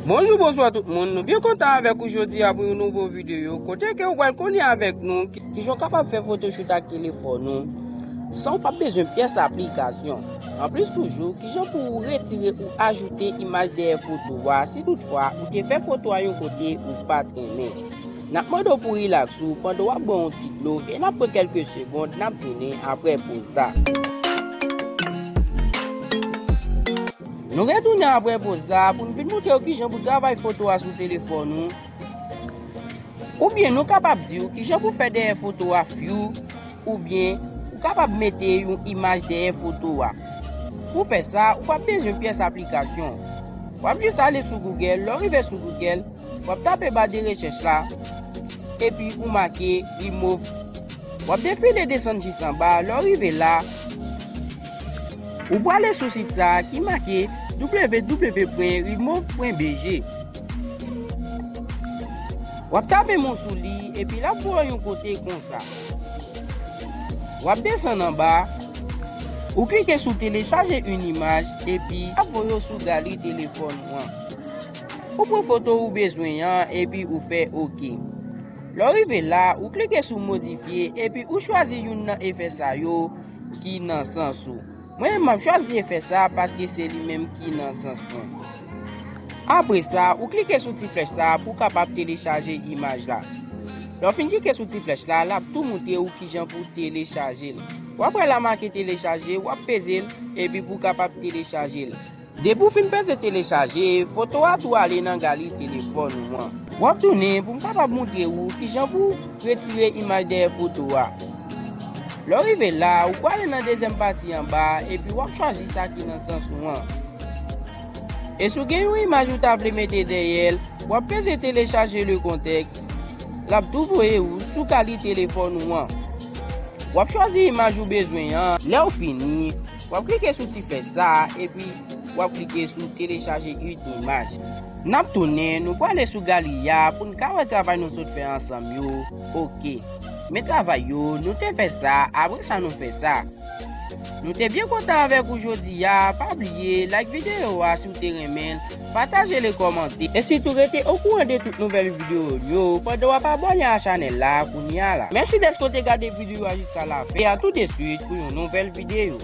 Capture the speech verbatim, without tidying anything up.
Bonjou, bonswa tout moun. Nou byen kontan avèk ou jodi a pou yon nouvo videyo kote ke ou pral konnen avèk nou ki, kijan w kapab fè photoshoot ak telefòn ou san w pa bezwen pyès aplikasyon. Anplis toujou, kijan pou ou retire ou ajoute imaj dèyè foto a si toutfwa ou te fè foto a yon kote ou pa t renmen. N ap mande w pou w rilaks ou pandan w ap bwè yon ti dlo e n ap pran kèlke segonn, n ap tounen apre poz la. Nou retounen apre poz la pou n vin montre w kijan pou travay foto a sou telefòn ou. Oubyen nou kapab di w kijan pou fè dèyè foto a few, oubyen ou kapab mete yon imaj dèyè foto a. Pou fè sa, ou p ap bezwen pyès aplikasyon. W ap jis ale sou Google, lè w rive sou Google, w ap tape ba de rechèch la, epi ou make remove. W ap defile desann jis anba, lè w rive la, ou prale sou sit sa a ki make w w w pwen remove pwen b g. W ap tape mo sou li, epi l ap voye w yon kote konsa. W ap desann anba, ou klike sou telechaje yon imaj, epi l ap voye w sou galri telefòn ou an. Ou pran foto ou bezwen an, epi ou fè oke. Lè w rive la, ou klike sou modifye, epi ou chwazi youn nan efè sa yo ki nan sans ou. Mwen menm, m ap chwazi efè sa a paske se li menm ki nan sans mwen. Apre sa, ou klike sou ti flèch sa a pou w kapab telechaje imaj la. Lè w fin klike sou ti flèch la, l ap tou montre w kijan pou w telechaje l. W ap wè la make telechaje, w ap peze l, epi pou w kapab telechaje l. Depi w fin peze telechaje, foto a tou ale nan galri telefòn ou an. W ap tounen pou m kapab montre w kijan pou w retire imaj dèyè foto a. Lè w rive la, ou prale nan dezyèm pati anba a, epi w ap chwazi sa ki nan sans ou an. E si w gen yon imaj ou ta vle mete dèyè l, w ap peze telechaje le contexte, l ap tou voye w sou galri telefòn ou an. W ap chwazi imaj ou bezwen an. Lè w fini, w ap klike sou ti flèch sa a, epi w ap klike sou telechaje yon imaj. N ap tounen, nou prale sou galri a pou n ka wè travay nou sot fè ansanm yo. Oke. Men travay yo, nou te fè sa, apre sa nou fè sa. Nou te byen kontan avèk ou jodi a. Pa bliye, like videyo a si w te renmen l, pataje l e kòmante. E sitou rete okouran de tout nouvèl videyo nou yo pandan w ap abòne a chanèl la kounye a la. Mèsi dèske w te gade videyo a jiska lafen. E a tout de suite pou yon nouvèl videyo.